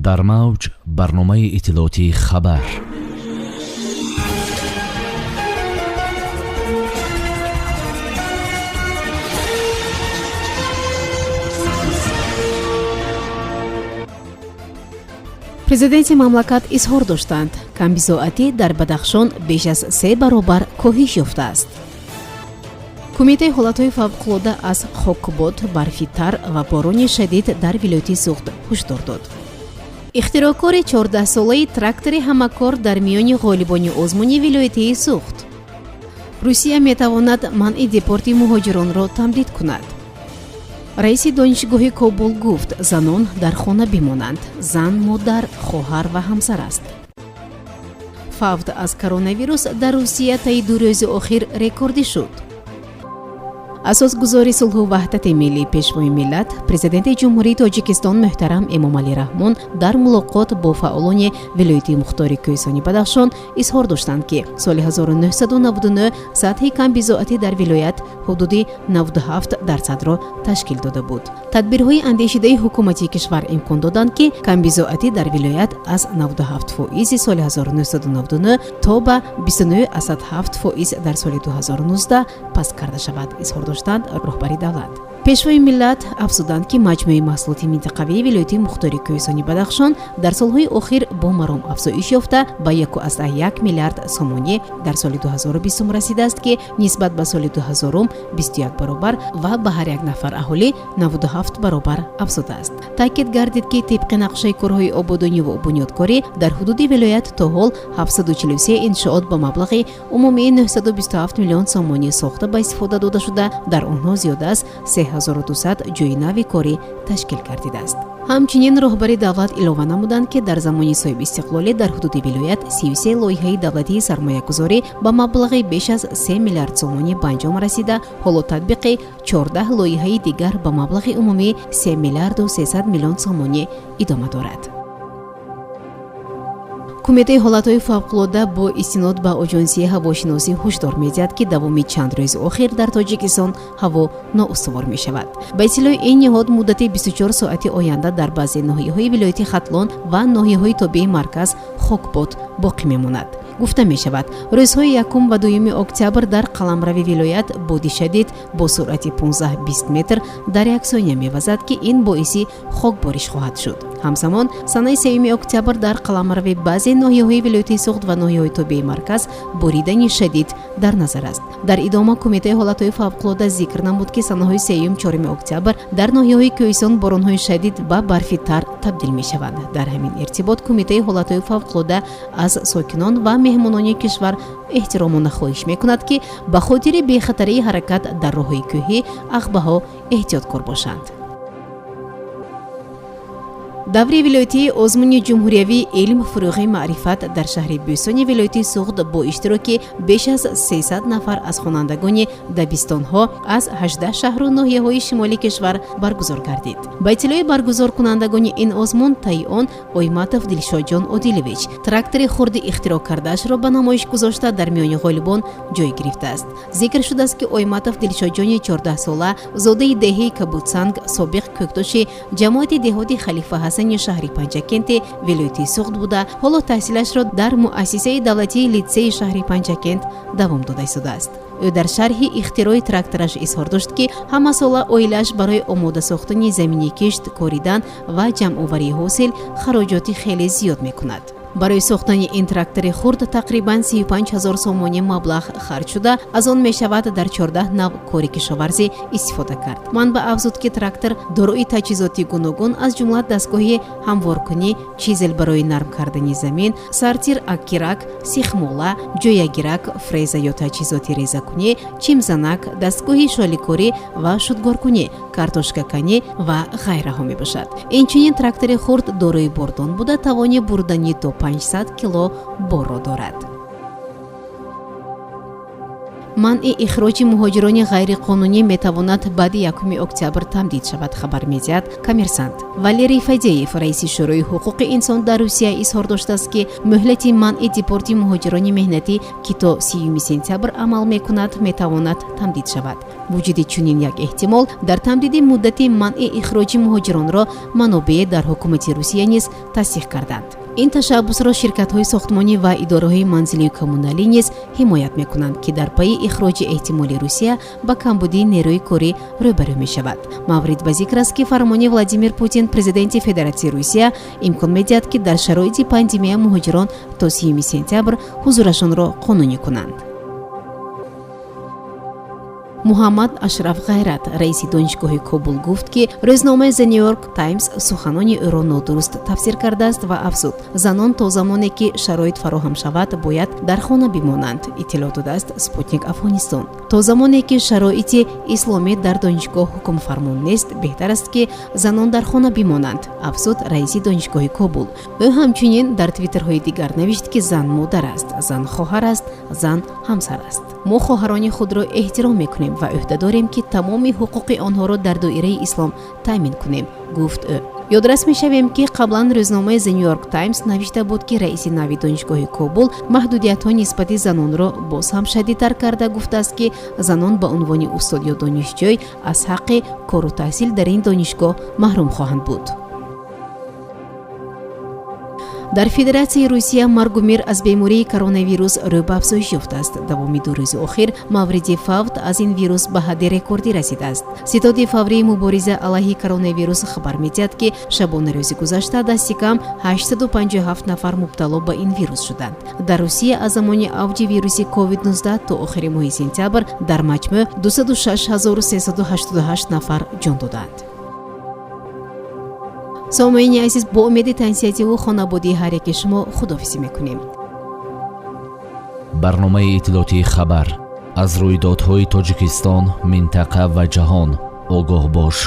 Дар мавҷ барномаи иттилоотии «Хабар». Президенти мамлакат изҳор доштанд, камбизоатӣ дар Бадахшон беш аз 3 баробар коҳиш ёфтааст. Кумитаи ҳолатҳои фавқулода аз хокбод, барфи тар ва борони шадид дар вилояти Суғд ҳушдор дод. Ихтироъкори 14-солаи трактори ҳамакор дар миёни ғолибони озмуни вилоятии Суғд. Русия метавонад манъи депорти муҳоҷиронро тамдид кунад. Раиси донишгоҳи Кобул гуфт, занон дар хона бимонанд. Зан модар, хоҳар ва ҳамсар аст. Фавт аз коронавирус дар Русия таи 2 рӯзи охир рекордӣ шуд. Асосгузори сулҳу ваҳдати миллӣ, Пешвои миллат, Президенти Ҷумҳурии Тоҷикистон муҳтарам Эмомалӣ Раҳмон дар мулоқот бо фаъолони вилояти мухтори Кӯҳистони Бадахшон изҳор доштанд, ки соли 1999 сатҳи камбизоатӣ дар вилоят ҳудуди 97%-ро ташкил дода буд. Тадбирҳои андешидаи ҳукумати кишвар имкон доданд, ки камбизоатӣ дар вилоят аз 97% соли 1999 то ба 29,7% дар соли 2019 паст карда шавад, изҳор доштанд роҳбари давлат. Пешвои миллат афзуданд, ки маҷмӯи маҳсулоти минтақавии вилояти мухтори Кӯҳистони Бадахшон дар солҳои охир бо маром афзоиш ёфта ба 1,1 миллиард сомонӣ дар соли 2020 расидааст, ки нисбат ба соли 2000 21 баробар ва ба ҳар як нафар аҳолӣ 97 баробар афзудааст. Таъкид гардид, ки тибқи нақшаи корҳои ободониву бунёдкорӣ дар ҳудуди вилоят то ҳол 743 иншоот ба маблағи умумии 927 миллион сомонӣ сохта ба истифода дода шуда, дар онҳо зиёда аз 3200 ҷойи нави корӣ ташкил гардидааст. Ҳамчунин роҳбари давлат илова намуданд, ки дар замони соҳибистиқлолӣ дар ҳудуди вилоят 33 лоиҳаи давлатии сармоягузорӣ ба маблағи беш аз 3 миллиард сомонӣ ба анҷом расида, ҳоло татбиқи 14 лоиҳаи дигар ба маблағи умумии 3 миллиарду 300 миллион сомонӣ идома дорад. Кумитаи ҳолатҳои фавқулода бо истинод ба оҷонсии ҳавошиносӣ ҳушдор медиҳад, ки давоми чанд рӯзи охир дар Тоҷикистон ҳаво ноустувор мешавад. Ба иттилои ин ниҳод, муддати 24 соати оянда дар баъзе ноҳияҳои вилояти Хатлон ва ноҳияҳои тобеи марказ хокбод боқӣ мемонад. Гуфта мешавад, рӯзҳои 1 ва 2 октябр дар қаламрави вилоят боди шадид бо суръати 15-20 метр дар як сония мевазад, ки ин боиси хокбориш хоҳад шуд. Ҳамзамон, санаи 3 октябр дар қаламрави баъзе ноҳияҳои вилояти Суғд ва ноҳияҳои тобеи марказ боридани шадид дар назар аст. Дар идома Кумитаи ҳолатҳои фавқулода зикр намуд, ки санаҳои 3-4 октябр дар ноҳияҳои Кӯҳистон боронҳои шадид ба барфи тар табдил мешаванд. Дар ҳамин иртибот Кумитаи ҳолатҳои фавқулода аз сокинон ва меҳмонони кишвар эҳтиромона хоҳиш мекунад, ки ба хотири бехатарии ҳаракат дар роҳҳои кӯҳӣ ағбаҳо эҳтиёткор бошанд. Даври вилоятии озмуни ҷумҳуриявии «Илм, фурӯғи маърифат» дар шаҳри Бӯстони вилояти Суғд бо иштироки беш аз 300 нафар аз хонандагони дабистонҳо аз 18 шаҳру ноҳияҳои шимоли кишвар баргузор гардид. Ба иттилои баргузоркунандагони ин озмун, таи он Ойматов Дилшодҷон Одилович трактори хурди ихтироъ кардаашро ба намоиш гузошта, дар миёни ғолибон ҷой гирифтааст. Зикр шудааст, ки Ойматов Дилшодҷони 14-сола, зодаи деҳаи Кабудсанг, собиқ Кӯктоши, ҷамоати деҳоти Халифа Ҳасани шаҳри Панҷакенти вилояти Суғд буда, ҳоло таҳсилашро дар муассисаи давлатии литсеи шаҳри Панҷакент давом дода истодааст. Ӯ дар шарҳи ихтирои трактораш изҳор дошт, ки ҳамасола оилааш барои омода сохтани замини кишт, коридан ва ҷамъоварии ҳосил хароҷоти хеле зиёд мекунад. Барои сохтани ин трактори хурд тақрибан 35 ҳазор сомонӣ маблағ харҷ шуда, аз он мешавад дар 14 нав кори кишоварзӣ истифода кард. Манбаъ афзуд, ки трактор дорои таҷҳизоти гуногун, аз ҷумла дастгоҳи ҳамворкунӣ, чизел барои нарм кардани замин, сартир, аккирак, сихмола, ҷоягирак, фреза ё таҷҳизоти резакунӣ, чимзанак, дастгоҳи шоликорӣ ва шудгоркунӣ, картошкаканӣ ва ғайраҳо мебошад. Инчунин трактори хурд дорои бордон буда, тавони бурдани то 500 кило борро дорад. Манъи ихроҷи муҳоҷирони ғайриқонунӣ метавонад баъди 1 октябр тамдид шавад, хабар медиҳад «Коммерсант». Валерий Фадеев, раиси Шӯрои ҳуқуқи инсон дар Русия, изҳор доштааст, ки муҳлати манъи депорти муҳоҷирони меҳнатӣ, ки то 30 сентябр амал мекунад, метавонад тамдид шавад. Вуҷуди чунин як эҳтимол дар тамдиди муддати манъи ихроҷи муҳоҷиронро манобеъ дар ҳукумати Русия низ тасдиқ карданд. Ин ташаббусро ширкатҳои сохтмонӣ ва идораҳои манзилию коммуналӣ низ ҳимоят мекунанд, ки дар пайи ихроҷи эҳтимоли Русия ба камбудии нерӯи корӣ рӯбарӯ мешавад. Маврид ба зикр аст, ки фармони Владимир Путин, президенти Федератсияи Русия, имкон медиҳад, ки дар шароити пандемия муҳоҷирон то 30 сентябр ҳузурашонро қонунӣ кунанд. Муҳаммад Ашраф Ғайрат, раиси Донишгоҳи Кобул, гуфт, ки рӯзномаи The New York Times суханони ӯро нодуруст тафсир кардааст ва афзуд: занон то замоне ки шароит фароҳам шавад, бояд дар хона бимонанд, иттилоъ додааст «Спутник Афғонистон». То замоне ки шароити исломӣ дар донишгоҳ ҳукмфармон нест, беҳтар аст, ки занон дар хона бимонанд, афзуд раиси Донишгоҳи Кобул. Ӯ ҳамчунин дар твиттерҳои дигар навишт, ки зан модар аст, зан хоҳар аст, зан ҳамсар аст. Мо хоҳарони худро эҳтиром мекунем ва ӯҳда дорем, ки тамоми ҳуқуқи онҳоро дар доираи ислом таъмин кунем, гуфт ӯ. Ёдрас мешавем, ки қаблан рӯзномаи The New York Times навишта буд, ки раиси нави Донишгоҳи Кобул маҳдудиятҳо нисбати занонро боз ҳам шадидтар карда, гуфтааст, ки занон ба унвони устод ё донишҷӯй аз ҳаққи кору таҳсил дар ин донишгоҳ маҳрум хоҳанд буд. Дар Федератсияи Русия маргу мир аз бемории коронавирус рӯ ба афзоиш ёфтааст. Давоми 2 рӯзи охир мавриди фавт аз ин вирус ба ҳадди рекордӣ расидааст. Ситоди фаврии мубориза алайҳи коронавирус хабар медиҳад, ки шабона рӯзи гузашта дасти кам 857 нафар мубтало ба ин вирус шуданд. Дар Русия аз замони авҷи вируси COVID-19 то охири моҳи сентябр дар маҷмӯъ 206 388 нафар ҷон доданд. Сомоини азиз, бо умеди тансиҳативу хонободии ҳар яки шумо худоҳофизӣ мекунем. Барномаи иттилоотии «Хабар». Аз рӯйдодҳои Тоҷикистон, минтақа ва ҷаҳон огоҳ бош.